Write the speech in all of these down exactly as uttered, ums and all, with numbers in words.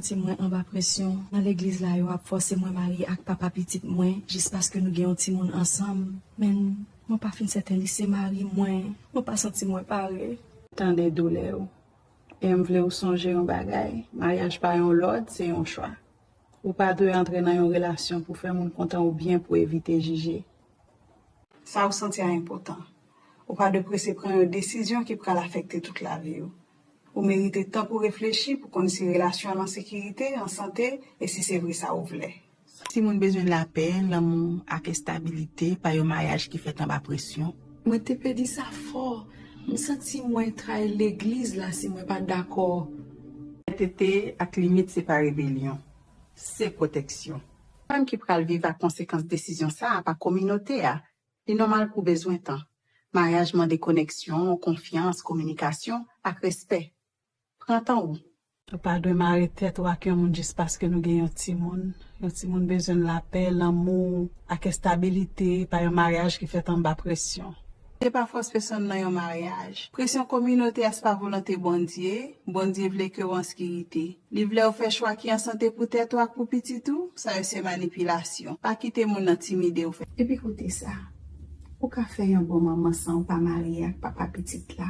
Santi mwen anba presyon. Nan legliz la, yo ap fòse mwen marye ak papa pitit mwen jis paske nou gen yon timoun ansanm. Men, mwen pa fin sèten li se mari mwen. Mwen pa santi mwen pare. Tande doulè w. E m vle w sonje yon bagay, maryaj pa yon lòd, se yon chwa. Ou pa dwe antre nan yon relasyon pou fè moun kontan oubyen pou evite jije. Sa w santi a enpòtan. Ou pa dwe prese pran yon desizyon ki pral afekte tout lavi w. Ou merite tan pou reflechi, pou konn si relasyon an an sekirite, an sante, e si se vre sa ou vle. Timoun bezwen lapè, lanmou ak estabilite, pa yon maryaj ki fèt anba presyon. Mwen te pè di sa fò. M santi mwen trayi legliz la si mwen pa dakò. Sentete ak limit se pa rebelyon, se pwoteksyon. Fanm ki pral viv ak konsekans desizyon sa a pa kominote a. Li nòmal pou w bezwen tan. Maryaj mande koneksyon, konfyans, kominikasyon, ak respè. Pran tan w. Ou pa dwe mare tèt ou ak yon moun jis paske nou gen yon timoun. Yon timoun bezwen lapè, lanmou, ak estabilite, pa yon maryaj ki fèt anba presyon. Se pa fòs pèsonn nan yon maryaj. Presyon kominote a se pa volonte Bondye. Bondye vle ke w an sekirite. Li vle w fè chwa ki an sante pou tèt ou ak pou pitit ou. Sa yo se manipilasyon. Pa kite moun nan timide w fè. Epi koute sa. Ou ka fè yon bon manman san w pa marye ak papa pitit la.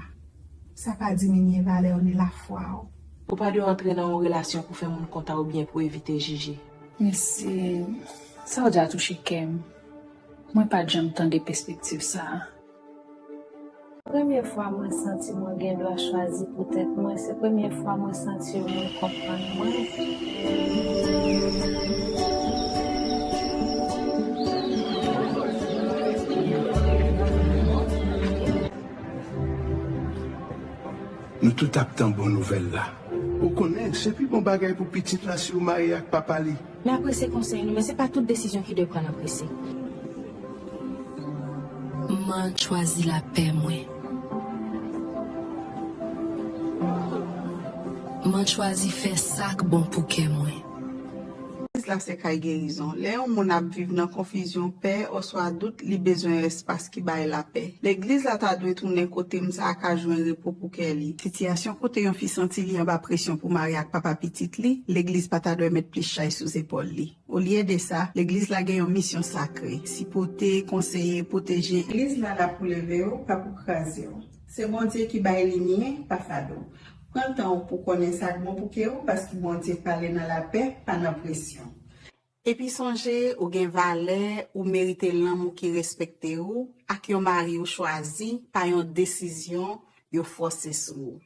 Sa pa diminye valè w ni lafwa w. Ou pa dwe antre nan yon relasyon pou fè moun kontan oubyen pou evite jije. Mesye, sa w di a touche kè m. Mwen pa t janm tande pèspektiv sa a. Premye fwa mwen santi mwen gen dwa chwazi pou tèt mwen, se premye fwa mwen santi yon moun konprann mwen. Nou tout ap tann bon nouvèl la. Ou konnen, se pi bon bagay pou pitit la si w marye ak papa li. Men apresye konsèy nou, men se pa tout desizyon ki dwe pran nan prese. M an chwazi lapè mwen. M an chwazi fè sa k bon pou kè mwen. Legliz la se kay gerizon. Lè yon moun ap viv nan konfizyon, pè, oswa dout, li bezwen yon espas ki bay lapè. Legliz la ta dwe tounen kote moun sa a ka jwenn repo pou kè li. Sitiyasyon kote yon fi santi li anba presyon pou marye ak papa pitit li, legliz pa ta dwe met plis chay sou zepòl li. Olye de sa, legliz la gen yon misyon sakre, sipote, konseye, pwoteje. Legliz la la pou leve w, pa pou kraze w. Se Bondye ki bay limyè, pa fado. Pran tan w pou konnen sa k bon pou kè w, paske Bondye pale nan lapè, pa nan presyon. Epi sonje, ou gen valè, ou merite lanmou ki respekte w, ak yon mari ou chwazi, pa yon desizyon yo fòse sou ou.